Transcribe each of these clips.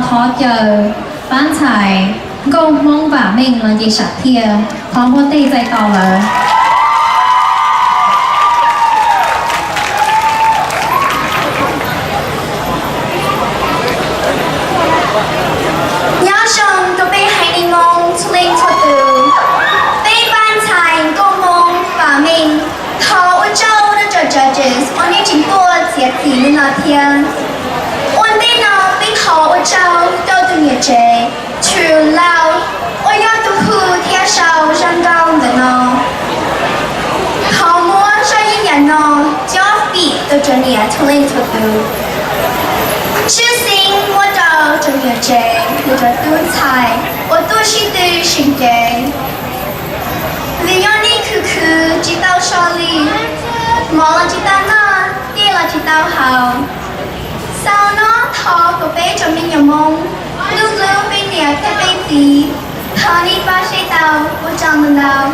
Thov caw pab ntxhais nkauj Hmoob Vam Meej los nce sam thiaj, thov npuaj teg txais tos lawv. Nyob zoo rau peb haiv neeg Hmoob txhua leej txhua tus. Peb pab ntxhais nkauj Hmoob Vam Meej thov ua tsaug rau cov judges uas nej tseem tuaj txiav txim li no thiab. Ua ntej no peb thov ua tsaug rau tus niam tsev True Love uas yog tus hu thiab sau zaj nkauj ntawm no. Thov muab zaj yeeb yam no cob fim rau cov niam txhua leej txhua tus. Tshwj xeeb muab rau cov niam tsev thiab cov tub ntxhais uas tuaj sib tw seem cev. Vim yog nej khwv khwv tsis tau so li, mov los tsis tau noj, dej los tsis tau haus. Xaus no thov kom peb cov me nyuam Hmoob hlub hlub peb niam thiab peb txiv. Thov nej pab saib tau, ua tsaug ntau ntau.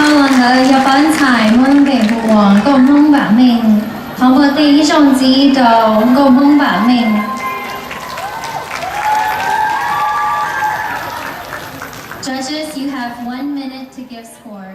Los ntawd yog pab ntxhais muaj lub npe hu ua Nkauj Hmoob Vam Meej. Thov npuaj tej ib zaug ntxiv rau Nkauj Hmoob Vam Meej. Judges, you have one minute to give score.